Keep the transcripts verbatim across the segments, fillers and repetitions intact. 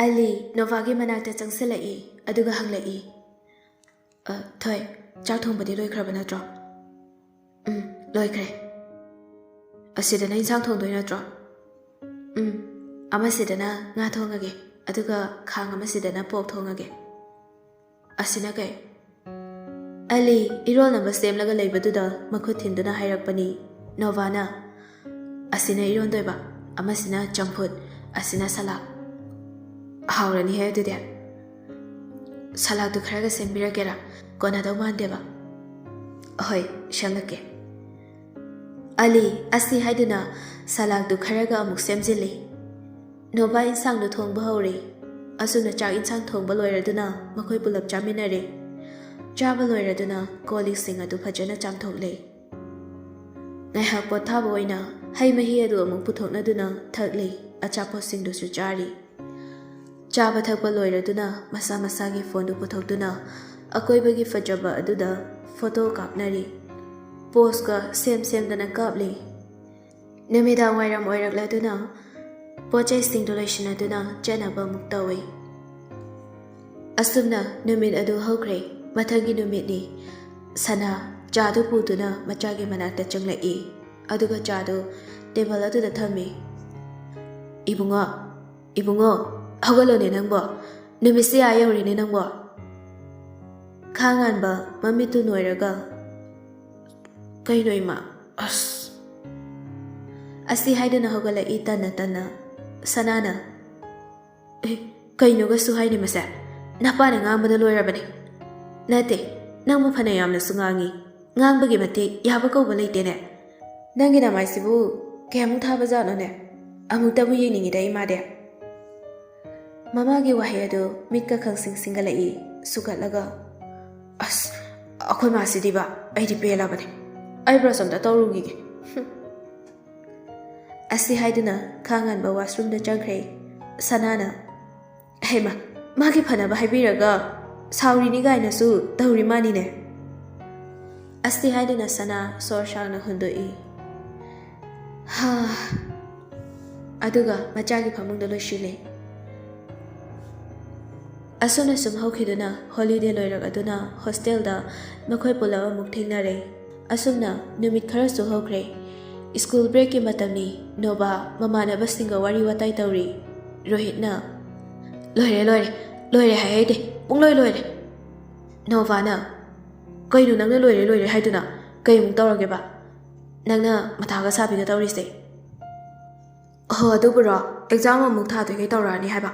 ꯑꯂꯤ ꯅꯣꯚꯥꯒꯤ ꯃꯅꯥꯛꯇ ꯆꯪꯁꯤꯜꯂꯛꯏ, ꯑꯗꯨꯒ ꯍꯪꯂꯛꯏ, "ꯑ, ꯊꯣꯏ, ꯆꯥꯛ ꯊꯣꯡꯕꯗꯤ ꯂꯣꯏꯈ꯭ꯔꯕ ꯅꯠꯇ꯭ꯔꯣ?" "ꯎꯝ, ꯂꯣꯏꯈ꯭ꯔꯦ꯫" "ꯑꯁꯤꯗꯅ ꯏꯟꯁꯥꯡ ꯊꯣꯡꯗꯣꯏ ꯅꯠꯇ꯭ꯔꯣ?" "ꯎꯝ, ꯑꯃꯁꯤꯗꯅ ꯉꯥ ꯊꯣꯡꯉꯒꯦ, ꯑꯗꯨꯒ ꯈꯥꯡ ꯑꯃꯁꯤꯗꯅ ꯄꯣꯛ ꯊꯣꯡꯉꯒꯦ꯫" "ꯑꯁꯤꯅ ꯀꯩ?" ꯑꯂꯤ ꯏꯔꯣꯟꯅꯕ ꯁꯦꯝꯂꯒ ꯂꯩꯕꯗꯨꯗ ꯃꯈꯨꯠ ꯊꯤꯟꯗꯨꯅ ꯍꯥꯏꯔꯛꯄꯅꯤ ꯅꯣꯚꯥꯅ꯫ "ꯑꯁꯤꯅ ꯏꯔꯣꯟꯗꯣꯏꯕ, ꯑꯃꯁꯤꯅ ꯆꯝꯐꯨꯠ, ꯑꯁꯤꯅ ꯁꯂꯥꯗ꯫" "ꯍꯥꯎꯔꯅꯤꯍꯦ ꯑꯗꯨꯗꯤ꯫ ꯁꯂꯥꯗꯇꯨ ꯈꯔꯒ ꯁꯦꯝꯕꯤꯔꯛꯀꯦꯔꯥ? ꯀꯣꯟꯅꯗꯧ ꯃꯥꯟꯗꯦꯕ꯫" "ꯍꯣꯏ, ꯁꯦꯝꯂꯛꯀꯦ꯫" ꯑꯂꯤ ꯑꯁꯤ ꯍꯥꯏꯗꯨꯅ ꯁꯂꯥꯗꯇꯨ ꯈꯔꯒ ꯑꯃꯨꯛ ꯁꯦꯝꯖꯤꯜꯂꯤ꯫ ꯅꯣꯚꯥ ꯏꯟꯁꯥꯡꯗꯨ ꯊꯣꯡꯕ ꯍꯧꯔꯦ꯫ ꯑꯁꯨꯝꯅ ꯆꯥꯛ ꯏꯟꯁꯥꯡ ꯊꯣꯡꯕ ꯂꯣꯏꯔꯗꯨꯅ ꯃꯈꯣꯏ ꯄꯨꯂꯞ ꯆꯥꯃꯤꯟꯅꯔꯦ꯫ ꯆꯥꯕ ꯂꯣꯏꯔꯗꯨꯅ ꯀꯣꯜ ꯂꯤꯛꯁꯤꯡ ꯑꯗꯨ ꯐꯖꯅ ꯆꯥꯝꯊꯣꯛꯂꯦ꯫ ꯉꯥꯏꯍꯥꯛ ꯄꯣꯊꯥꯕ ꯑꯣꯏꯅ ꯍꯩ ꯃꯍꯤ ꯑꯗꯨ ꯑꯃꯨꯛ ꯄꯨꯊꯣꯛꯅꯗꯨꯅ ꯊꯛꯂꯤ, ꯑꯆꯥꯄꯣꯠꯁꯤꯡꯗꯨꯁꯨ ꯆꯥꯔꯤ꯫ ꯆꯥꯕ ꯊꯛꯄ ꯂꯣꯏꯔꯗꯨꯅ ꯃꯁꯥ ꯃꯁꯥꯒꯤ ꯐꯣꯟꯗꯨ ꯄꯨꯊꯣꯛꯇꯨꯅ ꯑꯀꯣꯏꯕꯒꯤ ꯐꯖꯕ ꯑꯗꯨꯗ ꯐꯣꯇꯣ ꯀꯥꯞꯅꯔꯤ꯫ ꯄꯣꯁꯀ ꯁꯦꯝ ꯁꯦꯝꯗꯅ ꯀꯥꯞꯂꯤ꯫ ꯅꯨꯃꯤꯗꯥꯡ ꯋꯥꯏꯔꯝ ꯑꯣꯏꯔꯛꯂꯗꯨꯅ ꯄꯣꯠ ꯆꯩꯁꯤꯡꯗꯨ ꯂꯣꯏꯁꯤꯟꯅꯗꯨꯅ ꯆꯠꯅꯕ ꯑꯃꯨꯛ ꯇꯧꯏ꯫ ꯑꯁꯨꯝꯅ ꯅꯨꯃꯤꯠ ꯑꯗꯨ ꯍꯧꯈ꯭ꯔꯦ꯫ ꯃꯊꯪꯒꯤ ꯅꯨꯃꯤꯠꯅꯤ꯫ ꯁꯅꯥ ꯆꯥꯗꯨ ꯄꯨꯗꯨꯅ ꯃꯆꯥꯒꯤ ꯃꯅꯥꯛꯇ ꯆꯪꯂꯛꯏ, ꯑꯗꯨꯒ ꯆꯥꯗꯨ ꯇꯦꯕꯜ ꯑꯗꯨꯗ ꯊꯝꯃꯤ꯫ "ꯏꯕꯨꯡꯉꯣ, ꯏꯕꯨꯡꯉꯣ, ꯍꯧꯒꯠꯂꯣꯅꯦ ꯅꯪꯕꯣ, ꯅꯨꯃꯤꯠꯁꯦ ꯑꯥ ꯌꯧꯔꯦꯅꯦ ꯅꯪꯕꯣ꯫" ꯈꯥꯉꯥꯟꯕ ꯃꯃꯤꯠꯇꯨ ꯅꯣꯏꯔꯒ, "ꯀꯩꯅꯣ ꯏꯃꯥ? ꯑꯁ!" ꯑꯁꯤ ꯍꯥꯏꯗꯨꯅ ꯍꯧꯒꯠꯂꯛꯏ ꯇꯟꯅ ꯇꯟꯅ꯫ ꯁꯅꯥꯅ, "ꯑꯦ, ꯀꯩꯅꯣꯒꯁꯨ ꯍꯥꯏꯅꯤ ꯃꯁꯦ? ꯅꯄꯥꯅ ꯉꯥꯡꯕꯗ ꯂꯣꯏꯔꯕꯅꯤ꯫" "ꯅꯠꯇꯦ, ꯅꯪꯕꯨ ꯐꯅ ꯌꯥꯝꯅꯁꯨ ꯉꯥꯡꯉꯤ꯫ ꯉꯥꯡꯕꯒꯤ ꯃꯇꯤꯛ ꯌꯥꯕ ꯀꯧꯕ ꯂꯩꯇꯦꯅꯦ꯫ ꯅꯪꯒꯤ ꯅꯃꯥꯏꯁꯤꯕꯨ ꯀꯌꯥꯃꯨꯛ ꯊꯥꯕ ꯖꯥꯠꯅꯣꯅꯦ? ꯑꯃꯨꯛꯇꯕꯨ ꯌꯦꯡꯅꯤꯡꯉꯤꯗ ꯏꯃꯥꯗꯤ꯫" ꯃꯃꯥꯒꯤ ꯋꯥꯍꯩ ꯑꯗꯨ ꯃꯤꯠꯀ ꯈꯪꯁꯤꯡ ꯁꯤꯡꯒꯠꯂꯛꯏ, ꯁꯨꯒꯠꯂꯒ, "ꯑꯁ, ꯑꯩꯈꯣꯏ ꯃꯥꯁꯤꯗꯤꯕ, ꯑꯩꯗꯤ ꯄꯦꯜꯂꯕꯅꯦ꯫ ꯑꯩ ꯕ꯭ꯔꯁ ꯑꯝꯇ ꯇꯧꯔꯨꯈꯤꯒꯦ꯫" ꯑꯁꯤ ꯍꯥꯏꯗꯨꯅ ꯈꯥꯉꯥꯟꯕ ꯋꯥꯁꯔꯨꯝꯗ ꯆꯪꯈ꯭ꯔꯦ꯫ ꯁꯅꯥꯅ, "ꯍꯩꯃ, ꯃꯥꯒꯤ ꯐꯅꯕ ꯍꯥꯏꯕꯤꯔꯒ ꯁꯥꯎꯔꯤꯅꯤ ꯀꯥꯏꯅꯁꯨ ꯇꯧꯔꯤ ꯃꯥꯅꯤꯅꯦ꯫" ꯑꯁꯤ ꯍꯥꯏꯗꯨꯅ ꯁꯅꯥ ꯁꯣꯔ ꯁꯥꯡꯅ ꯍꯣꯟꯗꯣꯛꯏ꯫ ꯍꯥ꯫ ꯑꯗꯨꯒ ꯃꯆꯥꯒꯤ ꯐꯃꯨꯡꯗ ꯂꯣꯏꯁꯤꯜꯂꯦ꯫ ꯑꯁꯨꯝꯅ ꯁꯨꯝ ꯍꯧꯈꯤꯗꯨꯅ ꯍꯣꯂꯤꯗꯦ ꯂꯣꯏꯔꯛꯑꯗꯨꯅ ꯍꯣꯁꯇꯦꯜꯗ ꯃꯈꯣꯏ ꯄꯨꯂꯞ ꯑꯃꯨꯛ ꯊꯦꯡꯅꯔꯦ꯫ ꯑꯁꯨꯝꯅ ꯅꯨꯃꯤꯠ ꯈꯔꯁꯨ ꯍꯧꯈ꯭ꯔꯦ꯫ ꯁ꯭ꯀꯨꯜ ꯕ꯭ꯔꯦꯛꯀꯤ ꯃꯇꯝꯅꯤ꯫ ꯅꯣꯚꯥ ꯃꯃꯥꯟꯅꯕꯁꯤꯡꯒ ꯋꯥꯔꯤ ꯋꯥꯇꯥꯏ ꯇꯧꯔꯤ꯫ ꯔꯣꯍꯤꯠꯅ, "ꯂꯣꯏꯔꯦ, ꯂꯣꯏꯔꯦ, ꯂꯣꯏꯔꯦ ꯍꯥꯏ ꯍꯥꯏꯗꯦ, ꯄꯨꯡꯂꯣꯏ ꯂꯣꯏꯔꯦ!" ꯅꯣꯚꯥꯅ, "ꯀꯩꯅꯣ ꯅꯪꯅ ꯂꯣꯏꯔꯦ ꯂꯣꯏꯔꯦ ꯍꯥꯏꯗꯨꯅ ꯀꯩꯃꯨꯛ ꯇꯧꯔꯒꯦꯕ? ꯅꯪꯅ ꯃꯊꯥꯒ ꯁꯥꯕꯤꯒ ꯇꯧꯔꯤꯁꯦ?" "ꯑꯍꯣ, ꯑꯗꯨꯕꯨꯔꯣ? ꯑꯦꯛꯖꯥꯝ ꯑꯃꯨꯛ ꯊꯥꯗꯣꯏꯈꯩ ꯇꯧꯔꯛꯑꯅꯤ ꯍꯥꯏꯕ,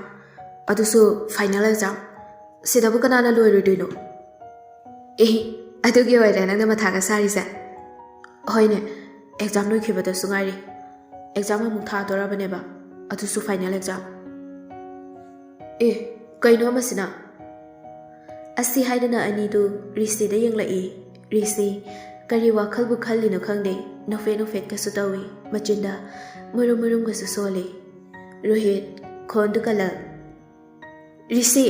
ꯑꯗꯨꯁꯨ ꯐꯥꯏꯅꯦꯜ ꯑꯦꯛꯖꯥꯝ꯫ ꯁꯤꯗꯕꯨ ꯀꯅꯥꯅ ꯂꯣꯏꯔꯣꯏꯗꯣꯏꯅꯣ?" "ꯑꯦ, ꯑꯗꯨꯒꯤ ꯑꯣꯏꯔꯦ ꯅꯪꯅ ꯃꯊꯥꯒ ꯁꯥꯔꯤꯁꯦ?" "ꯍꯣꯏꯅꯦ, ꯑꯦꯛꯖꯥꯝ ꯂꯣꯏꯈꯤꯕꯗꯁꯨ ꯉꯥꯏꯔꯤ꯫ ꯑꯦꯛꯖꯥꯝ ꯑꯃꯨꯛ ꯊꯥꯗꯣꯔꯕꯅꯦꯕ, ꯑꯗꯨꯁꯨ ꯐꯥꯏꯅꯦꯜ ꯑꯦꯛꯖꯥꯝ꯫ ꯑꯦ, ꯀꯩꯅꯣ ꯑꯃꯁꯤꯅ?" ꯑꯁꯤ ꯍꯥꯏꯗꯨꯅ ꯑꯅꯤꯗꯨ ꯔꯤꯁꯤꯗ ꯌꯦꯡꯂꯛꯏ꯫ ꯔꯤꯁꯤ ꯀꯔꯤ ꯋꯥꯈꯜꯕꯨ ꯈꯜꯂꯤꯅꯣ ꯈꯪꯗꯦ, ꯅꯣꯛꯐꯦꯠ ꯅꯣꯛꯐꯦꯠꯀꯁꯨ ꯇꯧꯏ, ꯃꯆꯤꯟꯗ ꯃꯨꯔꯨꯝ ꯃꯨꯔꯨꯝꯒꯁꯨ ꯁꯣꯜꯂꯤ꯫ ꯔꯣꯍꯤꯠ ꯈꯣꯟꯗꯨ ꯀꯜꯂꯛ, "ꯔꯤꯁꯤ!"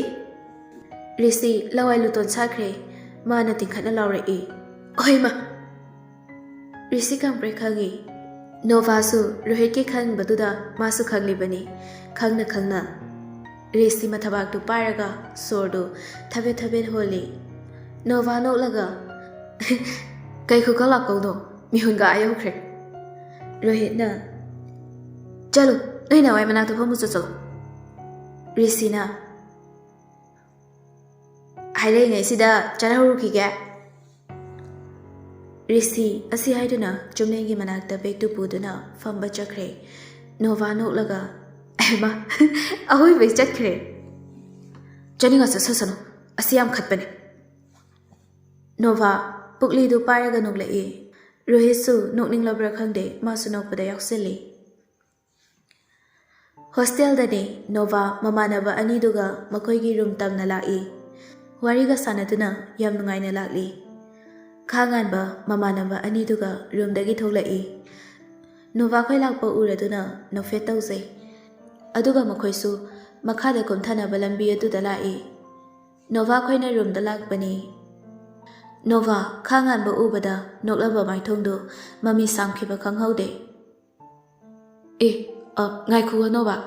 ꯔꯤꯁꯤ ꯂꯋꯥꯏ ꯂꯨꯇꯣꯟ ꯁꯥꯈ꯭ꯔꯦ꯫ ꯃꯥꯅ ꯇꯤꯡꯈꯠꯅ ꯂꯥꯎꯔꯛꯏ, "ꯍꯣꯏꯃ!" ꯔꯤꯁꯤ ꯈꯪꯕ꯭ꯔꯥ ꯈꯪꯉꯤ꯫ ꯅꯣꯚꯥꯁꯨ ꯔꯣꯍꯤꯠꯀꯤ ꯈꯪꯕꯗꯨꯗ ꯃꯥꯁꯨ ꯈꯪꯂꯤꯕꯅꯤ꯫ ꯈꯪꯅ ꯈꯪꯅ ꯔꯤꯁꯤ ꯃꯊꯕꯥꯛꯇꯨ ꯄꯥꯏꯔꯒ ꯁꯣꯔꯗꯨ ꯊꯕꯦꯠ ꯊꯕꯦꯠ ꯍꯣꯜꯂꯤ꯫ ꯅꯣꯚꯥ ꯅꯣꯛꯂꯒ, "ꯀꯩ ꯈꯨꯀꯜ ꯂꯥꯛꯀꯧꯅꯣ? ꯃꯤꯍꯨꯟꯒ ꯑꯥ ꯌꯧꯈ꯭ꯔꯦ!" ꯔꯣꯍꯤꯠꯅ, "ꯆꯠꯂꯨ, ꯅꯣꯏ ꯅꯋꯥꯏ ꯃꯅꯥꯛꯇ ꯐꯝꯃꯨ ꯆꯠꯂꯣ!" ꯔꯤꯁꯤꯅ, "ꯍꯥꯏꯔꯛꯏꯉꯩꯁꯤꯗ ꯆꯠꯍꯧꯔꯨꯈꯤꯒꯦ!" ꯔꯤꯁꯤ ꯑꯁꯤ ꯍꯥꯏꯗꯨꯅ ꯆꯨꯝꯂꯦꯟꯒꯤ ꯃꯅꯥꯛꯇ ꯕꯦꯒꯇꯨ ꯄꯨꯗꯨꯅ ꯐꯝꯕ ꯆꯠꯈ꯭ꯔꯦ꯫ ꯅꯣꯚꯥ ꯅꯣꯛꯂꯒ, "ꯑꯍꯦꯃꯥ, ꯑꯋꯣꯏꯕꯩ ꯆꯠꯈ꯭ꯔꯦ! ꯆꯠꯅꯤꯡꯉ ꯆꯠꯆꯁꯅꯨ, ꯑꯁꯤ ꯌꯥꯝ ꯈꯠꯄꯅꯦ!" ꯅꯣꯚꯥ ꯄꯨꯛꯂꯤꯗꯨ ꯄꯥꯏꯔꯒ ꯅꯣꯛꯂꯛꯏ꯫ ꯔꯣꯍꯤꯠꯁꯨ ꯅꯣꯛꯅꯤꯡꯂꯕ꯭ꯔꯥ ꯈꯪꯗꯦ, ꯃꯥꯁꯨ ꯅꯣꯛꯄꯗ ꯌꯥꯎꯁꯤꯜꯂꯤ꯫ ꯍꯣꯁꯇꯦꯜꯗꯅꯤ ꯅꯣꯚꯥ ꯃꯃꯥꯟꯅꯕ ꯑꯅꯤꯗꯨꯒ ꯃꯈꯣꯏꯒꯤ ꯔꯨꯝ ꯇꯝꯅ ꯂꯥꯛꯏ꯫ ꯋꯥꯔꯤꯒ ꯁꯥꯟꯅꯗꯨꯅ ꯌꯥꯝ ꯅꯨꯡꯉꯥꯏꯅ ꯂꯥꯛꯂꯤ꯫ ꯈꯥ ꯉꯥꯟꯕ ꯃꯃꯥꯟꯅꯕ ꯑꯅꯤꯗꯨꯒ ꯔꯨꯝꯗꯒꯤ ꯊꯣꯛꯂꯛꯏ꯫ ꯅꯣꯚꯥ ꯈꯣꯏ ꯂꯥꯛꯄ ꯎꯔꯗꯨꯅ ꯅꯣꯛꯐꯦꯠ ꯇꯧꯖꯩ꯫ ꯑꯗꯨꯒ ꯃꯈꯣꯏꯁꯨ ꯃꯈꯥꯗ ꯀꯨꯝꯊꯅꯕ ꯂꯝꯕꯤ ꯑꯗꯨꯗ ꯂꯥꯛꯏ꯫ ꯅꯣꯚꯥ ꯈꯣꯏꯅ ꯔꯨꯝꯗ ꯂꯥꯛꯄꯅꯤ꯫ ꯅꯣꯚꯥ ꯈꯥ ꯉꯥꯟꯕ ꯎꯕꯗ ꯅꯣꯛꯂꯝꯕ ꯃꯥꯏꯊꯣꯡꯗꯨ ꯃꯃꯤ ꯁꯥꯝꯈꯤꯕ ꯈꯪꯍꯧꯗꯦ꯫ "ꯑꯦ, ꯑ, ꯉꯥꯏꯈꯣ ꯅꯣꯚꯥ!"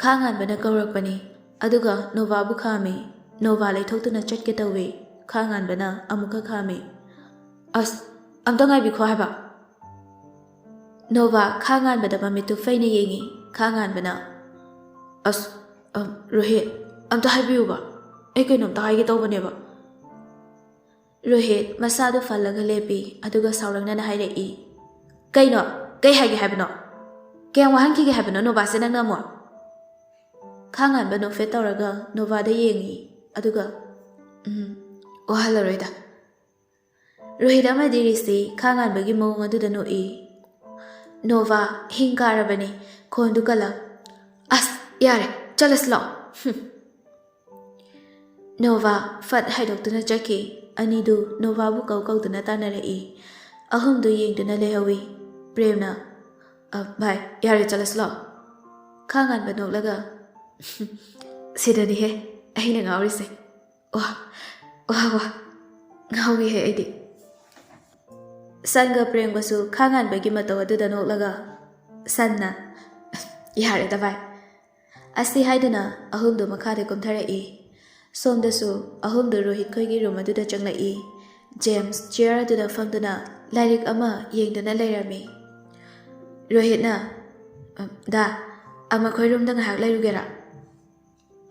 ꯈꯥ ꯉꯥꯟꯕꯅ ꯀꯧꯔꯛꯄꯅꯤ꯫ ꯑꯗꯨꯒ ꯅꯣꯚꯥꯕꯨ ꯈꯥꯝꯃꯤ꯫ ꯅꯣꯚꯥ ꯂꯩꯊꯣꯛꯇꯨꯅ ꯆꯠꯀꯦ ꯇꯧꯏ꯫ ꯈꯥ ꯉꯥꯟꯕꯅ ꯑꯃꯨꯛꯀ ꯈꯥꯝꯃꯤ꯫ "ꯑꯁ, ꯑꯝꯇ ꯉꯥꯏꯕꯤꯈꯣ ꯍꯥꯏꯕ!" ꯅꯣꯚꯥ ꯈꯥ ꯉꯥꯟꯕꯗ ꯃꯃꯤꯠꯇꯨ ꯐꯩꯅ ꯌꯦꯡꯉꯤ꯫ ꯈꯥ ꯉꯥꯟꯕꯅ, "ꯑꯁ, ꯑ, ꯔꯣꯍꯤꯠ, ꯑꯝꯇ ꯍꯥꯏꯕꯤꯌꯨꯕ, ꯑꯩ ꯀꯩꯅꯣꯝꯇ ꯍꯥꯏꯒꯦ ꯇꯧꯕꯅꯦꯕ꯫" ꯔꯣꯍꯤꯠ ꯃꯁꯥꯗꯨ ꯐꯜꯂꯒ ꯂꯦꯞꯄꯤ, ꯑꯗꯨꯒ ꯁꯥꯎꯔꯛꯅꯅ ꯍꯥꯏꯔꯛꯏ, "ꯀꯩꯅꯣ? ꯀꯩ ꯍꯥꯏꯒꯦ ꯍꯥꯏꯕꯅꯣ? ꯀꯌꯥꯝ ꯋꯥꯍꯟꯈꯤꯒꯦ ꯍꯥꯏꯕꯅꯣ ꯅꯣꯚꯥꯁꯦ ꯅꯪꯅ ꯑꯃꯨꯛ?" ꯈꯥ ꯉꯥꯟꯕ ꯅꯣꯛꯐꯦꯠ ꯇꯧꯔꯒ ꯅꯣꯚꯥꯗ ꯌꯦꯡꯉꯤ, ꯑꯗꯨꯒ, "ꯎꯝ, ꯋꯥꯍꯜꯂꯔꯣꯏꯗ꯫" ꯔꯣꯍꯤꯠ ꯑꯃꯗꯤ ꯔꯤꯁꯤ ꯈꯥ ꯉꯥꯟꯕꯒꯤ ꯃꯑꯣꯡ ꯑꯗꯨꯗ ꯅꯣꯛꯏ꯫ ꯅꯣꯚꯥ ꯍꯤꯡ ꯀꯥꯔꯕꯅꯤ, ꯈꯣꯟꯗꯨ ꯀꯜꯂ, "ꯑꯁ, ꯌꯥꯔꯦ, ꯆꯠꯂꯁꯤ ꯂꯥꯛꯑꯣ꯫" ꯍꯨꯝ꯫ ꯅꯣꯚꯥ ꯐꯠ ꯍꯥꯏꯗꯣꯛꯇꯨꯅ ꯆꯠꯈꯤ꯫ ꯑꯅꯤꯗꯨ ꯅꯣꯚꯥꯕꯨ ꯀꯧ ꯀꯧꯗꯨꯅ ꯇꯥꯟꯅꯔꯛꯏ꯫ ꯑꯍꯨꯝꯗꯨ ꯌꯦꯡꯗꯨꯅ ꯂꯩꯍꯧꯏ꯫ ꯄ꯭ꯔꯦꯝꯅ, "ꯑ, ꯚꯥꯏ, ꯌꯥꯔꯦ, ꯆꯠꯂꯁꯤ ꯂꯥꯛꯑꯣ꯫" ꯈꯥ ꯉꯥꯟꯕ ꯅꯣꯛꯂꯒ, "ꯁꯤꯗꯅꯤꯍꯦ ꯑꯩꯅ ꯉꯥꯎꯔꯤꯁꯦ꯫ ꯋꯥ, ꯋꯥ, ꯋꯥ, ꯉꯥꯎꯏꯍꯦ ꯑꯩꯗꯤ꯫" ꯁꯟꯒ ꯄ꯭ꯔꯦꯝꯒꯁꯨ ꯈꯥ ꯉꯥꯟꯕꯒꯤ ꯃꯇꯧ ꯑꯗꯨꯗ ꯅꯣꯛꯂꯒ, ꯁꯟꯅ, "ꯌꯥꯔꯦꯗ ꯚꯥꯏ꯫" ꯑꯁꯤ ꯍꯥꯏꯗꯨꯅ ꯑꯍꯨꯝꯗꯨ ꯃꯈꯥꯗ ꯀꯨꯝꯊꯔꯛꯏ꯫ ꯁꯣꯝꯗꯁꯨ ꯑꯍꯨꯝꯗꯨ ꯔꯣꯍꯤꯠ ꯈꯣꯏꯒꯤ ꯔꯨꯝ ꯑꯗꯨꯗ ꯆꯪꯂꯛꯏ꯫ ꯖꯦꯝꯁ ꯆꯤꯌꯔ ꯑꯗꯨꯗ ꯐꯝꯗꯨꯅ ꯂꯥꯏꯔꯤꯛ ꯑꯃ ꯌꯦꯡꯗꯨꯅ ꯂꯩꯔꯝꯃꯤ꯫ ꯔꯣꯍꯤꯠꯅ, "ꯑ, ꯗꯥ, ꯑ, ꯃꯈꯣꯏ ꯔꯨꯝꯗ ꯉꯥꯏꯍꯥꯛ ꯂꯩꯔꯨꯒꯦꯔꯥ?"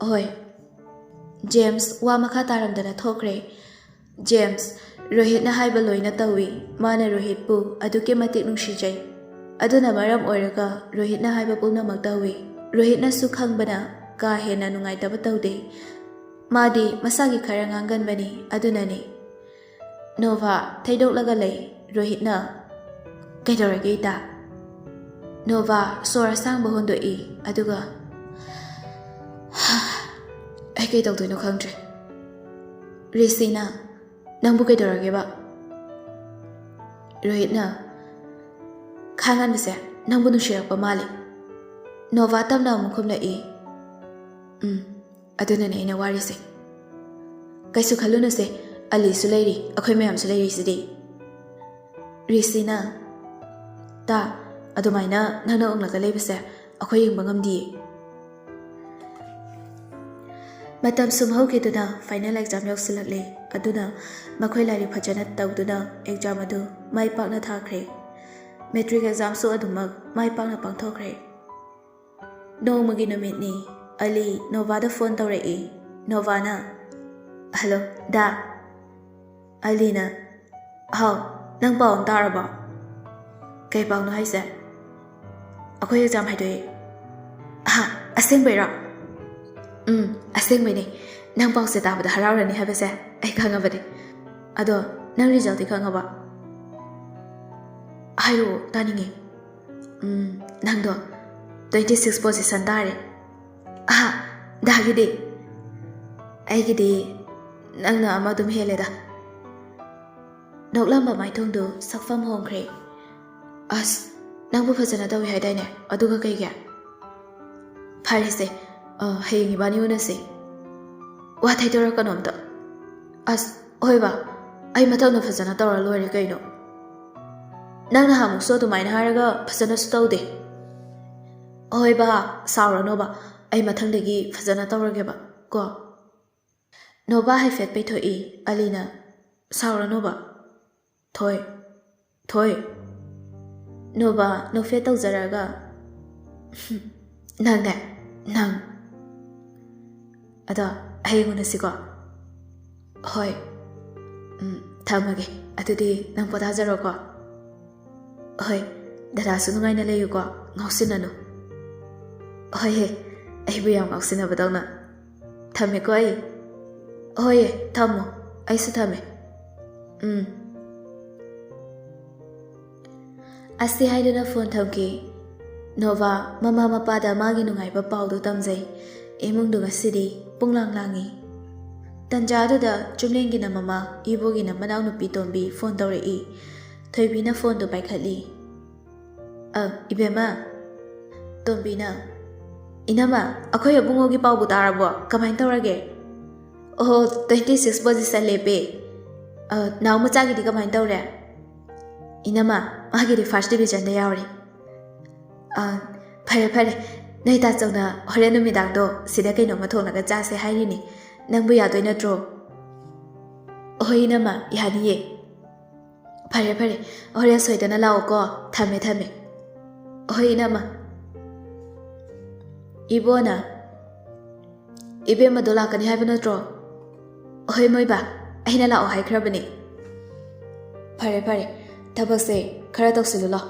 "ꯍꯣꯏ꯫" ꯖꯦꯝꯁ ꯋꯥ ꯃꯈꯥ ꯇꯥꯔꯝꯗꯅ ꯊꯣꯛꯈ꯭ꯔꯦ꯫ ꯖꯦꯝꯁ ꯔꯣꯍꯤꯠꯅ ꯍꯥꯏꯕ ꯂꯣꯏꯅ ꯇꯧꯏ꯫ ꯃꯥꯅ ꯔꯣꯍꯤꯠꯄꯨ ꯑꯗꯨꯛꯀꯤ ꯃꯇꯤꯛ ꯅꯨꯡꯁꯤꯖꯩ꯫ ꯑꯗꯨꯅ ꯃꯔꯝ ꯑꯣꯏꯔꯒ ꯔꯣꯍꯤꯠꯅ ꯍꯥꯏꯕ ꯄꯨꯝꯅꯃꯛ ꯇꯧꯏ꯫ ꯔꯣꯍꯤꯠꯅꯁꯨ ꯈꯪꯕꯅ ꯀꯥ ꯍꯦꯟꯅ ꯅꯨꯡꯉꯥꯏꯇꯕ ꯇꯧꯗꯦ꯫ ꯃꯥꯗꯤ ꯃꯁꯥꯒꯤ ꯈꯔ ꯉꯥꯡꯒꯟꯕꯅꯤ, ꯑꯗꯨꯅꯅꯤ꯫ ꯅꯣꯚꯥ ꯊꯩꯗꯣꯛꯂꯒ ꯂꯩ꯫ ꯔꯣꯍꯤꯠꯅ, "ꯀꯩꯗꯧꯔꯒꯦ, ꯏꯇꯥ?" ꯅꯣꯚꯥ ꯁꯣꯔ ꯑꯁꯥꯡꯕ ꯍꯣꯟꯗꯣꯛꯏ, ꯑꯗꯨꯒ, "ꯑꯩ ꯀꯩ ꯇꯧꯗꯣꯏꯅꯣ ꯈꯪꯗ꯭ꯔꯦ꯫" ꯔꯤꯁꯤꯅ, "ꯅꯪꯕꯨ ꯀꯩꯗꯧꯔꯒꯦꯕ?" ꯔꯣꯍꯤꯠꯅ, "ꯈꯥ ꯉꯥꯟꯕꯁꯦ ꯅꯪꯕꯨ ꯅꯨꯡꯁꯤꯔꯛꯄ ꯃꯥꯜꯂꯤ꯫" ꯅꯣꯚꯥ ꯇꯞꯅ ꯑꯃꯨꯛ ꯈꯨꯝꯂꯛꯏ, "ꯎꯝ, ꯑꯗꯨꯅꯅꯦ ꯑꯩꯅ ꯋꯥꯔꯤꯁꯦ꯫" "ꯀꯩꯁꯨ ꯈꯜꯂꯨꯅꯨꯁꯦ, ꯑꯂꯤꯁꯨ ꯂꯩꯔꯤ, ꯑꯩꯈꯣꯏ ꯃꯌꯥꯝꯁꯨ ꯂꯩꯔꯤꯁꯤꯗꯤ꯫" ꯔꯤꯁꯤꯅ, "ꯇꯥ, ꯑꯗꯨꯃꯥꯏꯅ ꯅꯪꯅ ꯎꯪꯂꯒ ꯂꯩꯕꯁꯦ ꯑꯩꯈꯣꯏ ꯌꯦꯡꯕ ꯉꯝꯗꯤꯌꯦ꯫" ꯃꯇꯝ ꯁꯨꯝ ꯍꯧꯈꯤꯗꯨꯅ final exam ꯌꯧꯁꯤꯜꯂꯛꯂꯦ꯫ ꯑꯗꯨꯅ ꯃꯈꯣꯏ ꯂꯥꯏꯔꯤꯛ ꯐꯖꯅ ꯇꯧꯗꯨꯅ exam ꯑꯗꯨ ꯃꯥꯏ ꯄꯥꯛꯅ ꯊꯥꯈ꯭ꯔꯦ꯫ Matric examꯁꯨ ꯑꯗꯨꯃꯛ ꯃꯥꯏ ꯄꯥꯛꯅ ꯄꯥꯡꯊꯣꯛꯈ꯭ꯔꯦ꯫ ꯅꯣꯡꯃꯒꯤ ꯅꯨꯃꯤꯠꯅꯤ꯫ ꯑꯂꯤ ꯅꯣꯚꯥꯗ phone ꯇꯧꯔꯛꯏ꯫ ꯅꯣꯚꯥꯅ, "Hello, ꯗꯥ?" ꯑꯂꯤꯅ, "ꯍꯥꯎ, ꯅꯪ ꯄꯥꯎ ꯑꯃ ꯇꯥꯔꯕꯣ?" "ꯀꯩ ꯄꯥꯎꯅꯣ ꯍꯥꯏꯁꯦ?" "ꯑꯩꯈꯣꯏ exam ꯍꯥꯏꯗꯣꯛꯑꯦ꯫" "ꯍꯥ? ꯑꯁꯦꯡꯕꯩꯔꯣ?" "ꯎꯝ, ꯑꯁꯦꯡꯕꯩꯅꯦ꯫ ꯅꯪ ꯄꯥꯎꯁꯦ ꯇꯥꯕꯗ ꯍꯔꯥꯎꯔꯅꯤ ꯍꯥꯏꯕꯁꯦ ꯑꯩ ꯈꯪꯉꯕꯅꯦ꯫ ꯑꯗꯣ ꯅꯪ resultꯇꯤ ꯈꯪꯉꯕꯣ?" "ꯍꯥꯏꯔꯛꯑꯣ, ꯇꯥꯅꯤꯡꯉꯦ꯫" "ꯎꯝ, ꯅꯪꯗꯣ twenty six position ꯇꯥꯔꯦ꯫" "ꯑꯍꯥ, ꯗꯥꯒꯤꯗꯤ?" "ꯑꯩꯒꯤꯗꯤ ꯅꯪꯅ ꯑꯃ ꯑꯗꯨꯝ ꯍꯦꯜꯂꯦꯗ꯫" ꯅꯣꯛꯂꯝꯕ ꯃꯥꯏꯊꯣꯡꯗꯨ ꯁꯛꯐꯝ ꯍꯣꯡꯈ꯭ꯔꯦ꯫ "ꯑꯁ, ꯅꯪꯕꯨ ꯐꯖꯅ ꯇꯧꯏ ꯍꯥꯏꯗꯥꯏꯅꯦ? ꯑꯗꯨꯒ ꯀꯩꯒꯤ?" "ꯐꯔꯦꯁꯦ, ꯑ, ꯍꯌꯦꯡ ꯏꯕꯥꯅꯤ ꯎꯅꯁꯦ꯫ ꯋꯥ ꯊꯩꯗꯣꯔꯛꯀꯅꯣ ꯑꯝꯇ꯫" "ꯑꯁ, ꯍꯣꯏꯕ, ꯑꯩ ꯃꯊꯪꯗ ꯐꯖꯅ ꯇꯧꯔ ꯂꯣꯏꯔꯦ ꯀꯩꯅꯣ꯫ ꯅꯪ ꯅꯍꯥꯟꯃꯨꯛꯁꯨ ꯑꯗꯨꯃꯥꯏꯅ ꯍꯥꯏꯔꯒ ꯐꯖꯅꯁꯨ ꯇꯧꯗꯦ꯫" "ꯍꯣꯏꯕ, ꯁꯥꯎꯔꯅꯣꯕ, ꯑꯩ ꯃꯊꯪꯗꯒꯤ ꯐꯖꯅ ꯇꯧꯔꯒꯦꯕ ꯀꯣ꯫" ꯅꯣꯚꯥ ꯍꯥꯏꯐꯦꯠ ꯄꯩꯊꯣꯛꯏ꯫ ꯑꯂꯤꯅ, "ꯁꯥꯎꯔꯅꯣꯕ꯫" "ꯊꯣꯏ, ꯊꯣꯏ꯫" ꯅꯣꯚꯥ ꯅꯣꯛꯐꯦꯠ ꯇꯧꯖꯔꯒ, "ꯅꯪꯅꯦ, ꯅꯪ꯫ ꯑꯗꯣ ꯍꯌꯦꯡ ꯎꯅꯁꯤꯀꯣ꯫" "ꯍꯣꯏ꯫ ꯎꯝ, ꯊꯝꯃꯒꯦ꯫ ꯑꯗꯨꯗꯤ ꯅꯪ ꯄꯣꯊꯥꯖꯔꯣꯀꯣ꯫" "ꯍꯣꯏ, ꯗꯗꯥꯁꯨ ꯅꯨꯡꯉꯥꯏꯅ ꯂꯩꯌꯨꯀꯣ, ꯉꯥꯎꯁꯤꯟꯅꯅꯨ꯫" "ꯍꯣꯏꯍꯦ, ꯑꯩꯕꯨ ꯌꯥꯝ ꯉꯥꯎꯁꯤꯟꯅꯕꯗꯧꯅ꯫ ꯊꯝꯃꯦꯀꯣ ꯑꯩ꯫" "ꯍꯣꯏꯌꯦ, ꯊꯝꯃꯣ꯫ ꯑꯩꯁꯨ ꯊꯝꯃꯦ꯫ ꯎꯝ꯫" ꯑꯁꯤ ꯍꯥꯏꯗꯨꯅ phone ꯊꯝꯈꯤ꯫ ꯅꯣꯚꯥ ꯃꯃꯥ ꯃꯄꯥꯗ ꯃꯥꯒꯤ ꯅꯨꯡꯉꯥꯏꯕ ꯄꯥꯎꯗꯨ ꯇꯝꯖꯩ꯫ ꯏꯃꯨꯡꯗꯨ ꯉꯁꯤꯗꯤ ꯄꯨꯡꯂꯥꯡ ꯂꯥꯡꯉꯤ꯫ ꯇꯟꯖꯥ ꯑꯗꯨꯗ ꯆꯨꯝꯂꯦꯟꯒꯤꯅ ꯃꯃꯥ, ꯏꯕꯣꯒꯤꯅ ꯃꯅꯥꯎꯅꯨꯄꯤ ꯇꯣꯝꯕꯤ phone ꯇꯧꯔꯛꯏ꯫ ꯊꯣꯏꯕꯤꯅ phoneꯗꯨ ꯄꯥꯏꯈꯠꯂꯤ꯫ "ꯑ, ꯏꯕꯦꯝꯃ꯫" ꯇꯣꯝꯕꯤꯅ, "ꯏꯅꯝꯃ, ꯑꯩꯈꯣꯏ ꯑꯕꯨꯡꯉꯣꯒꯤ ꯄꯥꯎꯕꯨ ꯇꯥꯔꯕꯣ? ꯀꯃꯥꯏꯅ ꯇꯧꯔꯒꯦ?" "ꯑꯣꯍꯣ, twenty six position ꯂꯦꯞꯄꯦ꯫ ꯑ, ꯅꯥꯎ ꯃꯆꯥꯒꯤꯗꯤ ꯀꯃꯥꯏꯅ ꯇꯧꯔꯦ?" "ꯏꯅꯝꯃ, ꯃꯥꯒꯤꯗꯤ first divisionꯗ ꯌꯥꯎꯔꯦ꯫" "ꯑ, ꯐꯔꯦ, ꯐꯔꯦ꯫ ꯅꯣꯏ ꯇꯥꯆꯧꯅ ꯍꯣꯔꯦꯟ ꯅꯨꯃꯤꯗꯥꯡꯗꯣ ꯁꯤꯗ ꯀꯩꯅꯣꯝꯃ ꯊꯣꯡꯂꯒ ꯆꯥꯁꯦ ꯍꯥꯏꯔꯤꯅꯦ꯫ ꯅꯪꯕꯨ ꯌꯥꯗꯣꯏ ꯅꯠꯇ꯭ꯔꯣ? ꯍꯣꯏ ꯏꯅꯝꯃ, ꯌꯥꯅꯤꯌꯦ꯫ ꯐꯔꯦ ꯐꯔꯦ, ꯍꯣꯔꯦꯟ ꯁꯣꯏꯗꯅ ꯂꯥꯛꯑꯣꯀꯣ꯫ ꯊꯝꯃꯦ ꯊꯝꯃꯦ꯫ ꯍꯣꯏ ꯏꯅꯝꯃ꯫ ꯏꯕꯣꯅ, "ꯏꯕꯦꯝꯃꯗꯣ ꯂꯥꯛꯀꯅꯤ ꯍꯥꯏꯕ ꯅꯠꯇ꯭ꯔꯣ?" "ꯍꯣꯏ ꯃꯣꯏꯕꯥ, ꯑꯩꯅ ꯂꯥꯛꯑꯣ ꯍꯥꯏꯈ꯭ꯔꯕꯅꯦ꯫" "ꯐꯔꯦ ꯐꯔꯦ, ꯊꯕꯛꯁꯦ ꯈꯔ ꯇꯧꯁꯤꯜꯂꯨ ꯂꯥꯎ꯫"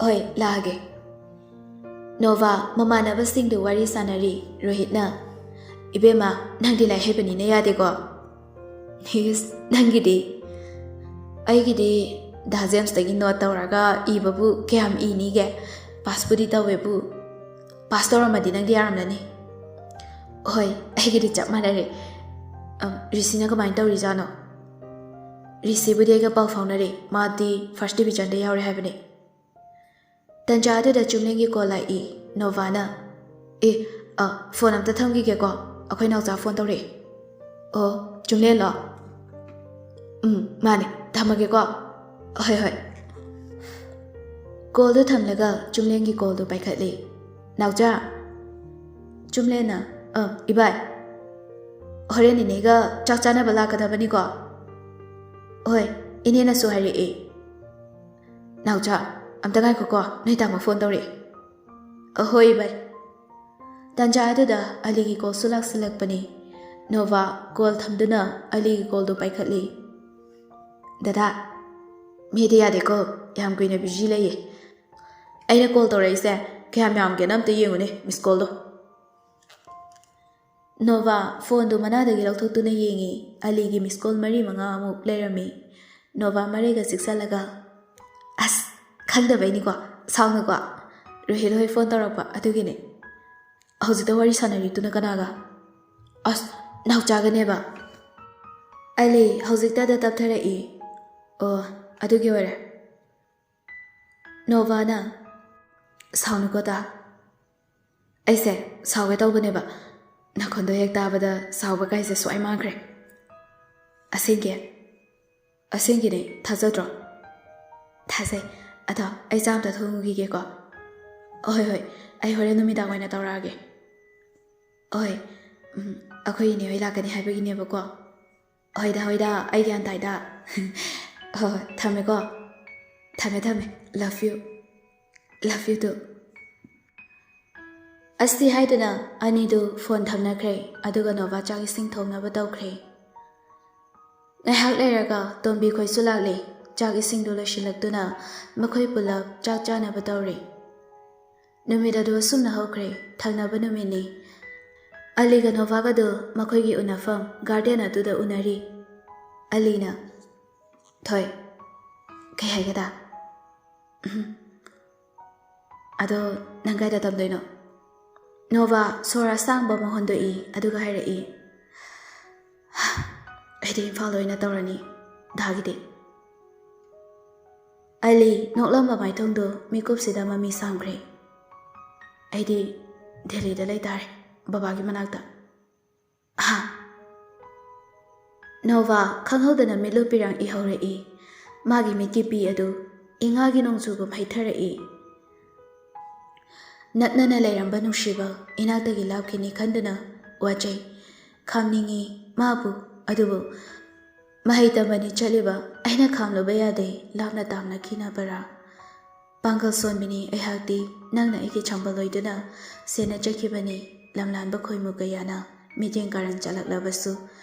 "ꯍꯣꯏ, ꯂꯥꯛꯑꯒꯦ꯫" ꯅꯣꯚꯥ ꯃꯃꯥꯟꯅꯕꯁꯤꯡꯗꯨ ꯋꯥꯔꯤ ꯁꯥꯟꯅꯔꯤ꯫ ꯔꯣꯍꯤꯠꯅ, "ꯏꯕꯦꯝꯃ, ꯅꯪꯗꯤ ꯂꯥꯏꯔꯤꯛ ꯍꯩꯕꯅꯤꯅ ꯌꯥꯗꯦꯀꯣ꯫" "ꯏꯁ, ꯅꯪꯒꯤꯗꯤ?" "ꯑꯩꯒꯤꯗꯤ ꯗꯥ ꯖꯦꯝꯁꯇꯒꯤ ꯅꯣꯠ ꯇꯧꯔꯒ ꯏꯕꯕꯨ ꯀꯌꯥꯝ ꯏꯅꯤꯒꯦ? ꯄꯥꯁꯄꯨꯗꯤ ꯇꯧꯋꯦꯕꯨ꯫ ꯄꯥꯁ ꯇꯧꯔꯝꯃꯗꯤ ꯅꯪꯗꯤ ꯌꯥꯔꯝꯂꯅꯤ꯫" "ꯍꯣꯏ, ꯑꯩꯒꯤꯗꯤ ꯆꯞ ꯃꯥꯟꯅꯔꯦ꯫ ꯑꯝ, ꯔꯤꯁꯤꯅ ꯀꯃꯥꯏꯅ ꯇꯧꯔꯤꯖꯥꯠꯅꯣ?" "ꯔꯤꯁꯤꯕꯨꯗꯤ ꯑꯩꯒ ꯄꯥꯎ ꯐꯥꯎꯅꯔꯦ꯫ ꯃꯥꯗꯤ ꯐꯥꯔꯁ ꯗꯤꯕꯤꯖꯟꯗ ꯌꯥꯎꯔꯦ ꯍꯥꯏꯕꯅꯦ꯫" ꯇꯟꯖꯥ ꯑꯗꯨꯗ ꯆꯨꯝꯂꯦꯟꯒꯤ ꯀꯣꯜ ꯂꯥꯛꯏ꯫ ꯅꯣꯚꯥꯅ, "ꯑꯦ, ꯑ, ꯐꯣꯟ ꯑꯝꯇ ꯊꯝꯈꯤꯒꯦꯀꯣ, ꯑꯩꯈꯣꯏ ꯅꯥꯎꯆꯥ ꯐꯣꯟ ꯇꯧꯔꯛꯑꯦ꯫" "ꯑꯣ, ꯆꯨꯝꯂꯦꯟꯂꯣ?" "ꯎꯝ, ꯃꯥꯅꯦ, ꯊꯝꯃꯒꯦꯀꯣ꯫" "ꯍꯣꯏ, ꯍꯣꯏ꯫" ꯀꯣꯜꯗꯨ ꯊꯝꯂꯒ ꯆꯨꯝꯂꯦꯟꯒꯤ ꯀꯣꯜꯗꯨ ꯄꯥꯏꯈꯠꯂꯤ꯫ "ꯅꯥꯎꯆꯥ꯫" ꯆꯨꯝꯂꯦꯟꯅ, "ꯑ, ꯏꯕꯥꯏ꯫ ꯍꯣꯔꯦꯟ ꯏꯅꯦꯒ ꯆꯥꯛ ꯆꯥꯅꯕ ꯂꯥꯛꯀꯗꯕꯅꯤꯀꯣ꯫" "ꯍꯣꯏ, ꯏꯅꯦꯅꯁꯨ ꯍꯥꯏꯔꯛꯑꯦ꯫" "ꯅꯥꯎꯆꯥ, ꯑꯝꯇ ꯉꯥꯏꯈꯣꯀꯣ, ꯅꯣꯏ ꯇꯥꯃꯣ ꯐꯣꯟ ꯇꯧꯔꯛꯑꯦ꯫" "ꯑꯍꯣꯏ ꯚꯥꯏ꯫" ꯇꯥꯟꯖꯥ ꯑꯗꯨꯗ ꯑꯂꯤꯒꯤ ꯀꯣꯜꯁꯨ ꯂꯥꯛꯁꯤꯜꯂꯛꯄꯅꯤ꯫ ꯅꯣꯚꯥ ꯀꯣꯜ ꯊꯝꯗꯨꯅ ꯑꯂꯤꯒꯤ ꯀꯣꯜꯗꯨ ꯄꯥꯏꯈꯠꯂꯤ꯫ "ꯗꯗꯥ, ꯃꯤꯗꯤ ꯌꯥꯗꯦꯀꯣ, ꯌꯥꯝ ꯀꯨꯏꯅ ꯕꯤꯖꯤ ꯂꯩꯌꯦ꯫ ꯑꯩꯅ ꯀꯣꯜ ꯇꯧꯔꯛꯏꯁꯦ ꯀꯌꯥꯝ ꯌꯥꯝꯒꯦꯅ ꯑꯝꯇ ꯌꯦꯡꯉꯨꯅꯦ, ꯃꯤꯁ ꯀꯣꯜꯗꯣ꯫" ꯅꯣꯚꯥ ꯐꯣꯟꯗꯨ ꯃꯅꯥꯗꯒꯤ ꯂꯧꯊꯣꯛꯇꯨꯅ ꯌꯦꯡꯉꯤ꯫ ꯑꯂꯤꯒꯤ ꯃꯤꯁ ꯀꯣꯜ ꯃꯔꯤ ꯃꯉꯥ ꯑꯃꯨꯛ ꯂꯩꯔꯝꯃꯤ꯫ ꯅꯣꯚꯥ ꯃꯔꯩꯒ ꯆꯤꯛꯁꯜꯂꯒ, "ꯑꯁ, ꯈꯪꯗꯕꯩꯅꯤꯀꯣ, ꯁꯥꯎꯅꯨꯀꯣ꯫ ꯔꯣꯍꯤꯠ ꯍꯣꯏ ꯐꯣꯟ ꯇꯧꯔꯛꯄ ꯑꯗꯨꯒꯤꯅꯦ꯫" "ꯍꯧꯖꯤꯛꯇ ꯋꯥꯔꯤ ꯁꯥꯟꯅꯔꯤꯗꯨꯅ ꯀꯅꯥꯒ?" "ꯑꯁ, ꯅꯥꯎꯆꯥꯒꯅꯦꯕ꯫" ꯑꯂꯤ ꯍꯧꯖꯤꯛꯇꯗ ꯇꯞꯊꯔꯛꯏ꯫ "ꯑꯣ, ꯑꯗꯨꯒꯤ ꯑꯣꯏꯔꯦ꯫" ꯅꯣꯚꯥꯅ, "ꯁꯥꯎꯅꯨꯀꯣ ꯗꯥ꯫ ꯑꯩꯁꯦ ꯁꯥꯎꯒꯦ ꯇꯧꯕꯅꯦꯕ꯫ ꯅꯈꯣꯟꯗꯣ ꯍꯦꯛ ꯇꯥꯕꯗ ꯁꯥꯎꯕ ꯀꯥꯏꯁꯦ ꯁ꯭ꯋꯥꯏ ꯃꯥꯡꯈ꯭ꯔꯦ꯫" "ꯑꯁꯦꯡꯒꯤ?" "ꯑꯁꯦꯡꯒꯤꯅꯦ, ꯊꯥꯖꯗ꯭ꯔꯣ?" "ꯊꯥꯖꯩ꯫ ꯑꯗꯣ ꯑꯩ ꯆꯥ ꯑꯝꯇ ꯊꯣꯡꯉꯨꯈꯤꯒꯦꯀꯣ꯫" "ꯍꯣꯏ, ꯍꯣꯏ, ꯑꯩ ꯍꯣꯔꯦꯟ ꯅꯨꯃꯤꯗꯥꯡ ꯑꯣꯏꯅ ꯇꯧꯔꯛꯑꯒꯦ꯫ ꯍꯣꯏ, ꯎꯝ, ꯑꯩꯈꯣꯏ ꯏꯅꯦ ꯍꯣꯏ ꯂꯥꯛꯀꯅꯤ ꯍꯥꯏꯕꯒꯤꯅꯦꯕꯀꯣ꯫ ꯍꯣꯏꯗ, ꯍꯣꯏꯗ, ꯑꯩ ꯒ꯭ꯌꯥꯟ ꯇꯥꯏꯗ꯫ ꯍꯣꯏ, ꯍꯣꯏ, ꯊꯝꯃꯦꯀꯣ꯫ ꯊꯝꯃꯦ, ꯊꯝꯃꯦ꯫ Love you꯫ Love you too꯫ ꯑꯁꯤ ꯍꯥꯏꯗꯨꯅ ꯑꯅꯤꯗꯨ ꯐꯣꯟ ꯊꯝꯅꯈ꯭ꯔꯦ, ꯑꯗꯨꯒ ꯅꯣꯚꯥ ꯆꯥꯛ ꯏꯁꯤꯡ ꯊꯣꯡꯅꯕ ꯇꯧꯈ꯭ꯔꯦ꯫ ꯉꯥꯏꯍꯥꯛ ꯂꯩꯔꯒ ꯇꯣꯝꯕꯤ ꯈꯣꯏꯁꯨ ꯂꯥꯛꯂꯦ꯫ ꯆꯥꯛ ꯏꯁꯤꯡꯗꯨ ꯂꯣꯏꯁꯤꯜꯂꯛꯇꯨꯅ ꯃꯈꯣꯏ ꯄꯨꯂꯞ ꯆꯥꯛ ꯆꯥꯅꯕ ꯇꯧꯔꯦ꯫ ꯅꯨꯃꯤꯠ ꯑꯗꯨ ꯑꯁꯨꯝꯅ ꯍꯧꯈ꯭ꯔꯦ꯫ ꯊꯪꯅꯕ ꯅꯨꯃꯤꯠꯅꯤ꯫ ꯑꯂꯤꯒ ꯅꯣꯚꯥꯒꯗꯨ ꯃꯈꯣꯏꯒꯤ ꯎꯅꯐꯝ ꯒꯥꯔꯗꯦꯟ ꯑꯗꯨꯗ ꯎꯅꯔꯤ꯫ ꯑꯂꯤꯅ, "ꯊꯣꯏ, ꯀꯩ ꯍꯥꯏꯒꯦꯗ?" "ꯎꯝ꯫ ꯑꯗꯣ ꯅꯪ ꯀꯥꯏꯗ ꯇꯝꯗꯣꯏꯅꯣ?" ꯅꯣꯚꯥ ꯁꯣꯔ ꯑꯁꯥꯡꯕ ꯑꯃ ꯍꯣꯟꯗꯣꯛꯏ, ꯑꯗꯨꯒ ꯍꯥꯏꯔꯛꯏ, "ꯑꯩꯗꯤ ꯏꯝꯐꯥꯜꯗ ꯑꯣꯏꯅ ꯇꯧꯔꯅꯤ, ꯗꯥꯒꯤꯗꯤ꯫" ꯑꯂꯤ ꯅꯣꯛꯂꯝꯕ ꯃꯥꯏꯊꯣꯡꯗꯨ ꯃꯤꯀꯨꯞꯁꯤꯗ ꯃꯃꯤ ꯁꯥꯝꯈ꯭ꯔꯦ꯫ "ꯑꯩꯗꯤ ꯗꯦꯜꯂꯤꯗ ꯂꯩꯇꯥꯔꯦ, ꯕꯕꯥꯒꯤ ꯃꯅꯥꯛꯇ꯫" "ꯍꯥ?" ꯅꯣꯚꯥ ꯈꯪꯍꯧꯗꯅ ꯃꯤꯠꯂꯨ ꯄꯤꯔꯥꯡ ꯏꯍꯧꯔꯛꯏ꯫ ꯃꯥꯒꯤ ꯃꯤꯠꯀꯤ ꯄꯤ ꯑꯗꯨ ꯏꯉꯥꯒꯤ ꯅꯣꯡꯖꯨꯒꯨꯝ ꯍꯩꯊꯔꯛꯏ꯫ ꯅꯛꯅꯅ ꯂꯩꯔꯝꯕ ꯅꯨꯡꯁꯤꯕ ꯏꯅꯥꯛꯇꯒꯤ ꯂꯥꯞꯈꯤꯅꯤ ꯈꯟꯗꯨꯅ ꯋꯥꯖꯩ꯫ ꯈꯥꯝꯅꯤꯡꯉꯤ ꯃꯥꯕꯨ, ꯑꯗꯨꯕꯨ ꯃꯍꯩ ꯇꯝꯕꯅꯤ ꯆꯠꯂꯤꯕ, ꯑꯩꯅ ꯈꯥꯝꯂꯨꯕ ꯌꯥꯗꯦ, ꯂꯥꯞꯅ ꯇꯥꯝꯅꯈꯤꯅꯕꯔꯥ? ꯄꯥꯡꯒꯜ ꯁꯣꯟꯕꯤꯅꯤ ꯑꯩꯍꯥꯛꯇꯤ, ꯅꯪꯅ ꯑꯩꯒꯤ ꯁꯝꯕꯜ ꯑꯣꯏꯗꯨꯅ ꯁꯦꯟꯅꯖꯈꯤꯕꯅꯤ꯫ ꯂꯝꯂꯥꯟꯕ ꯈꯣꯏꯃꯨ ꯀꯌꯥꯅ ꯃꯤꯠꯌꯦꯡ ꯀꯥꯔꯟ ꯆꯠꯂꯛꯂꯕꯁꯨ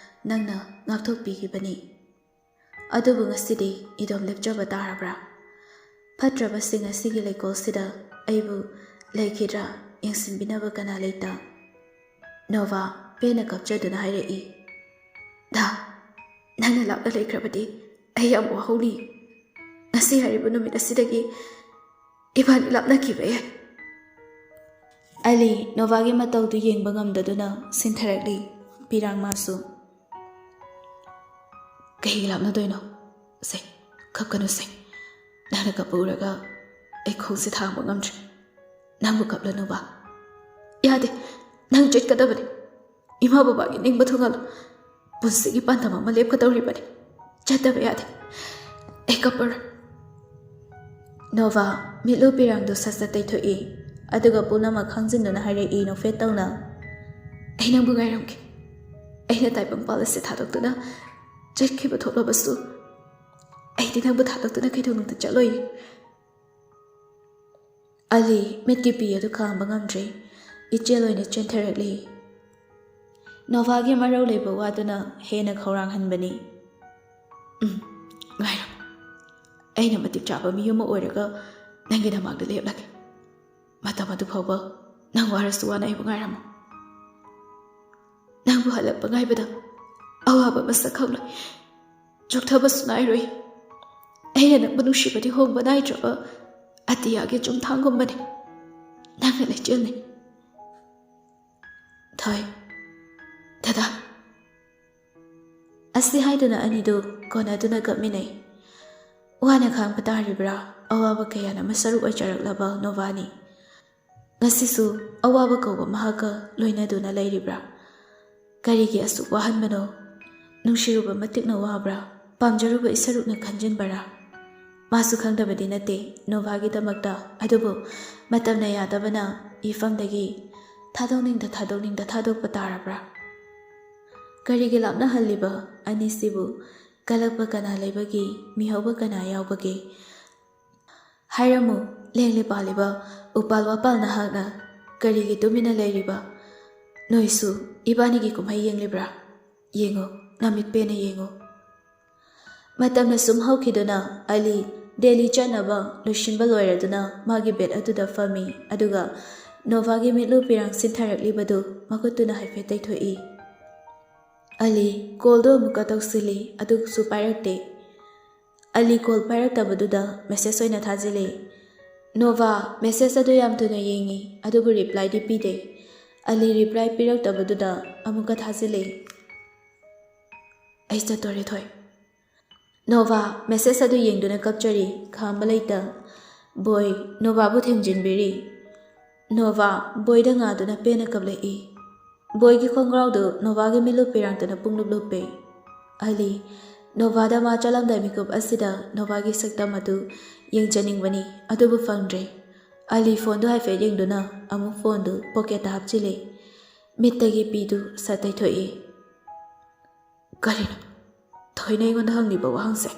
ꯅꯪꯅ ꯉꯥꯛꯊꯣꯛꯄꯤꯈꯤꯕꯅꯤ꯫ ꯑꯗꯨꯕꯨ ꯉꯁꯤꯗꯤ ꯏꯗꯣꯝ ꯂꯦꯞꯆꯕ ꯇꯥꯔꯕ꯭ꯔꯥ? ꯐꯠꯇ꯭ꯔꯕꯁꯤꯡ ꯑꯁꯤꯒꯤ ꯂꯩꯀꯣꯜꯁꯤꯗ ꯑꯩꯕꯨ ꯂꯩꯈꯤꯗ꯭ꯔꯥ ꯌꯦꯡꯁꯤꯟꯕꯤꯅꯕ ꯀꯅꯥ ꯂꯩꯇ? ꯅꯣꯚꯥ ꯄꯦꯟꯅ ꯀꯞꯆꯗꯨꯅ ꯍꯥꯏꯔꯛꯏ, "ꯗꯥ, ꯅꯪꯅ ꯂꯥꯞꯅ ꯂꯩꯈ꯭ꯔꯕꯗꯤ ꯑꯩ ꯌꯥꯝ ꯋꯥꯍꯧꯅꯤ꯫ ꯉꯁꯤ ꯍꯥꯏꯔꯤꯕ ꯅꯨꯃꯤꯠ ꯑꯁꯤꯗꯒꯤ ꯏꯕꯥꯅꯤ ꯂꯥꯞꯅꯈꯤꯕ ꯌꯥꯏ꯫" ꯑꯂꯤ ꯅꯣꯚꯥꯒꯤ ꯃꯇꯧꯗꯨ ꯌꯦꯡꯕ ꯉꯝꯗꯗꯨꯅ ꯁꯤꯟꯊꯔꯛꯂꯤ꯫ ꯄꯤꯔꯥꯡ ꯃꯥꯁꯨ, "ꯀꯩꯒꯤ ꯂꯥꯞꯅꯗꯣꯏꯅꯣ? ꯁꯦ, ꯀꯞꯀꯅꯨꯁꯦ꯫ ꯅꯪꯅ ꯀꯞꯄ ꯎꯔꯒ ꯑꯩ ꯈꯣꯡꯁꯦ ꯊꯥꯡꯕ ꯉꯝꯗ꯭ꯔꯦ꯫ ꯅꯪꯕꯨ ꯀꯞꯂꯅꯨꯕ꯫ ꯌꯥꯗꯦ, ꯅꯪ ꯆꯠꯀꯗꯕꯅꯤ꯫ ꯏꯃꯥ ꯕꯕꯥꯒꯤ ꯅꯤꯡꯕ ꯊꯨꯡꯍꯜꯂꯨ꯫ ꯄꯨꯟꯁꯤꯒꯤ ꯄꯥꯟꯗꯝ ꯑꯃ ꯂꯦꯞꯀꯗꯧꯔꯤꯕꯅꯤ꯫ ꯆꯠꯇꯕ ꯌꯥꯗꯦ꯫ ꯑꯩ ꯀꯞꯄꯔꯣꯏ꯫" ꯅꯣꯚꯥ ꯃꯤꯠꯂꯨ ꯄꯤꯔꯥꯡꯗꯨ ꯁꯠ ꯁꯠ ꯇꯩꯊꯣꯛꯏ꯫ ꯑꯗꯨꯒ ꯄꯨꯝꯅꯃꯛ ꯈꯪꯖꯤꯟꯗꯨꯅ ꯍꯥꯏꯔꯛꯏ ꯅꯣꯐꯦꯠ ꯇꯧꯅ, "ꯑꯩ ꯅꯪꯕꯨ ꯉꯥꯏꯔꯝꯒꯦ꯫ ꯑꯩꯅ ꯇꯥꯏꯕꯪꯄꯥꯜ ꯑꯁꯤ ꯊꯥꯗꯣꯛꯇꯨꯅ ꯆꯠꯈꯤꯕ ꯊꯣꯛꯂꯕꯁꯨ, ꯑꯩꯗꯤ ꯅꯪꯕꯨ ꯊꯥꯗꯣꯛꯇꯨꯅ ꯀꯩꯗꯧꯅꯨꯡꯗ ꯆꯠꯂꯣꯏ꯫" ꯑꯂꯤ ꯃꯤꯠꯀꯤ ꯄꯤ ꯑꯗꯨ ꯈꯥꯡꯕ ꯉꯝꯗ꯭ꯔꯦ꯫ ꯏꯆꯦꯜ ꯑꯣꯏꯅ ꯆꯦꯟꯊꯔꯛꯂꯤ꯫ ꯅꯣꯚꯥꯒꯤ ꯃꯔꯧ ꯂꯩꯕ ꯋꯥꯗꯨꯅ ꯍꯦꯟꯅ ꯈꯧꯔꯥꯡꯍꯟꯕꯅꯤ꯫ "ꯎꯝ, ꯉꯥꯏꯔꯝꯃꯨ꯫ ꯑꯩꯅ ꯃꯇꯤꯛ ꯆꯥꯕ ꯃꯤ ꯑꯃ ꯑꯣꯏꯔꯒ ꯅꯪꯒꯤ ꯅꯃꯥꯡꯗ ꯂꯦꯞꯂꯒꯦ꯫ ꯃꯇꯝ ꯑꯗꯨ ꯐꯥꯎꯕ ꯅꯪ ꯋꯥꯔꯁꯨ ꯋꯥꯅ ꯑꯩꯕꯨ ꯉꯥꯏꯔꯝꯃꯨ꯫ ꯅꯪꯕꯨ ꯍꯜꯂꯛꯄ ꯉꯥꯏꯕꯗ ꯑꯋꯥꯕ ꯃꯁꯛ ꯈꯪꯂꯣꯏ, ꯆꯣꯛꯊꯕꯁꯨ ꯅꯥꯏꯔꯣꯏ꯫ ꯑꯩꯅ ꯅꯪꯕꯨ ꯅꯨꯡꯁꯤꯕꯗꯤ ꯍꯣꯡꯕ ꯅꯥꯏꯗ꯭ꯔꯕ ꯑꯇꯤꯌꯥꯒꯤ ꯆꯨꯝꯊꯥꯡꯒꯨꯝꯕꯅꯤ꯫ ꯅꯪꯅ ꯂꯩꯆꯤꯜꯅꯤ꯫" "ꯊꯣꯏ, ꯗꯗꯥ꯫" ꯑꯁꯤ ꯍꯥꯏꯗꯨꯅ ꯑꯅꯤꯗꯨ ꯀꯣꯟꯅꯗꯨꯅ ꯀꯞꯃꯤꯟꯅꯩ꯫ ꯋꯥꯅ ꯈꯥꯡꯕ ꯇꯥꯔꯤꯕ꯭ꯔꯥ? ꯑꯋꯥꯕ ꯀꯌꯥꯅ ꯃꯁꯔꯨꯛ ꯑꯣꯏꯖꯔꯛꯂꯕ ꯅꯣꯚꯥꯅꯤ꯫ ꯉꯁꯤꯁꯨ ꯑꯋꯥꯕ ꯀꯧꯕ ꯃꯍꯥꯛꯀ ꯂꯣꯏꯅꯗꯨꯅ ꯂꯩꯔꯤꯕ꯭ꯔꯥ? ꯀꯔꯤꯒꯤ ꯑꯁꯨꯛ ꯋꯥꯍꯟꯕꯅꯣ? ꯅꯨꯡꯁꯤꯔꯨꯕ ꯃꯇꯤꯛꯅ ꯋꯥꯕ꯭ꯔꯥ? ꯄꯥꯝꯖꯔꯨꯕ ꯏꯁꯔꯨꯛꯅ ꯈꯟꯖꯤꯟꯕꯔꯥ? ꯃꯥꯁꯨ ꯈꯪꯗꯕꯗꯤ ꯅꯠꯇꯦ ꯅꯣꯚꯥꯒꯤꯗꯃꯛꯇ, ꯑꯗꯨꯕꯨ ꯃꯇꯝꯅ ꯌꯥꯗꯕꯅ ꯏꯐꯝꯗꯒꯤ ꯊꯥꯗꯣꯛꯅꯤꯡꯗ ꯊꯥꯗꯣꯛꯅꯤꯡꯗ ꯊꯥꯗꯣꯛꯄ ꯇꯥꯔꯕ꯭ꯔꯥ? ꯀꯔꯤꯒꯤ ꯂꯥꯞꯅꯍꯜꯂꯤꯕ ꯑꯅꯤꯁꯤꯕꯨ? ꯀꯜꯂꯛꯄ ꯀꯅꯥ ꯂꯩꯕꯒꯦ? ꯃꯤꯍꯧꯕ ꯀꯅꯥ ꯌꯥꯎꯕꯒꯦ? ꯍꯥꯏꯔꯝꯃꯨ, ꯂꯦꯡꯂꯦ ꯄꯥꯜꯂꯤꯕ ꯎꯄꯥꯜ ꯋꯥꯄꯥꯜ ꯅꯍꯥꯛꯅ ꯀꯔꯤꯒꯤ ꯇꯨꯃꯤꯟꯅ ꯂꯩꯔꯤꯕ? ꯅꯣꯏꯁꯨ ꯏꯕꯥꯅꯤꯒꯤ ꯀꯨꯝꯍꯩ ꯌꯦꯡꯂꯤꯕ꯭ꯔꯥ? ꯌꯦꯡꯉꯨ, ꯅꯃꯤꯠ ꯄꯦꯟꯅ ꯌꯦꯡꯉꯨ꯫ ꯃꯇꯝꯅ ꯁꯨꯝ ꯍꯧꯈꯤꯗꯨꯅ ꯑꯂꯤ ꯗꯦꯜꯂꯤ ꯆꯠꯅꯕ ꯂꯣꯏꯁꯤꯟꯕ ꯂꯣꯏꯔꯗꯨꯅ ꯃꯥꯒꯤ ꯕꯦꯗ ꯑꯗꯨꯗ ꯐꯝꯃꯤ, ꯑꯗꯨꯒ ꯅꯣꯚꯥꯒꯤ ꯃꯤꯠꯂꯨ ꯄꯤꯔꯥꯡ ꯁꯤꯟꯊꯔꯛꯂꯤꯕꯗꯨ ꯃꯈꯨꯠꯇꯨꯅ ꯍꯥꯏꯐꯦꯠ ꯇꯩꯊꯣꯛꯏ꯫ ꯑꯂꯤ ꯀꯣꯜꯗꯨ ꯑꯃꯨꯛꯀ ꯇꯧꯁꯤꯜꯂꯤ, ꯑꯗꯨꯁꯨ ꯄꯥꯏꯔꯛꯇꯦ꯫ ꯑꯂꯤ ꯀꯣꯜ ꯄꯥꯏꯔꯛꯇꯕꯗꯨꯗ ꯃꯦꯁꯦꯖ ꯑꯣꯏꯅ ꯊꯥꯖꯤꯜꯂꯤ꯫ ꯅꯣꯚꯥ ꯃꯦꯁꯦꯖ ꯑꯗꯨ ꯌꯥꯝ ꯊꯨꯅ ꯌꯦꯡꯉꯤ, ꯑꯗꯨꯕꯨ ꯔꯤꯄ꯭ꯂꯥꯏꯗꯤ ꯄꯤꯗꯦ꯫ ꯑꯂꯤ ꯔꯤꯄ꯭ꯂꯥꯏ ꯄꯤꯔꯛꯇꯕꯗꯨꯗ ꯑꯃꯨꯛꯀ ꯊꯥꯖꯤꯜꯂꯤ꯫ "ꯑꯩ ꯆꯠꯇꯣꯔꯦ, ꯊꯣꯏ꯫" ꯅꯣꯚꯥ ꯃꯦꯁꯦꯖ ꯑꯗꯨ ꯌꯦꯡꯗꯨꯅ ꯀꯞꯆꯔꯤ, ꯈꯥꯝꯕ ꯂꯩꯇ꯫ ꯕꯣꯏ ꯅꯣꯚꯥꯕꯨ ꯊꯦꯝꯖꯤꯟꯕꯤꯔꯤ꯫ ꯅꯣꯚꯥ ꯕꯣꯏꯗ ꯉꯥꯗꯨꯅ ꯄꯦꯟꯅ ꯀꯞꯂꯛꯏ꯫ ꯕꯣꯏꯒꯤ ꯈꯣꯡꯒ꯭ꯔꯥꯎꯗꯨ ꯅꯣꯚꯥꯒꯤ ꯃꯤꯠꯂꯨ ꯄꯤꯔꯥꯡꯇꯅ ꯄꯨꯡꯂꯨꯞ ꯂꯨꯞꯄꯦ꯫ ꯑꯂꯤ ꯅꯣꯚꯥꯗ ꯃꯥ ꯆꯠꯂꯝꯗꯥꯏ ꯃꯤꯀꯨꯞ ꯑꯁꯤꯗ ꯅꯣꯚꯥꯒꯤ ꯁꯛꯇꯝ ꯑꯗꯨ ꯌꯦꯡꯖꯅꯤꯡꯕꯅꯤ, ꯑꯗꯨꯕꯨ ꯐꯪꯗ꯭ꯔꯦ꯫ ꯑꯂꯤ ꯐꯣꯟꯗꯨ ꯍꯥꯏꯐꯦꯠ ꯌꯦꯡꯗꯨꯅ ꯑꯃꯨꯛ ꯐꯣꯟꯗꯨ ꯄꯣꯀꯦꯠꯇ ꯍꯥꯞꯆꯤꯜꯂꯦ꯫ ꯃꯤꯠꯇꯒꯤ ꯄꯤꯗꯨ ꯁꯠ ꯇꯩꯊꯣꯛꯏ꯫ "ꯀꯔꯤꯅꯣ? ꯊꯣꯏꯅ ꯑꯩꯉꯣꯟꯗ ꯍꯪꯂꯤꯕ ꯋꯥꯍꯪꯁꯦ?"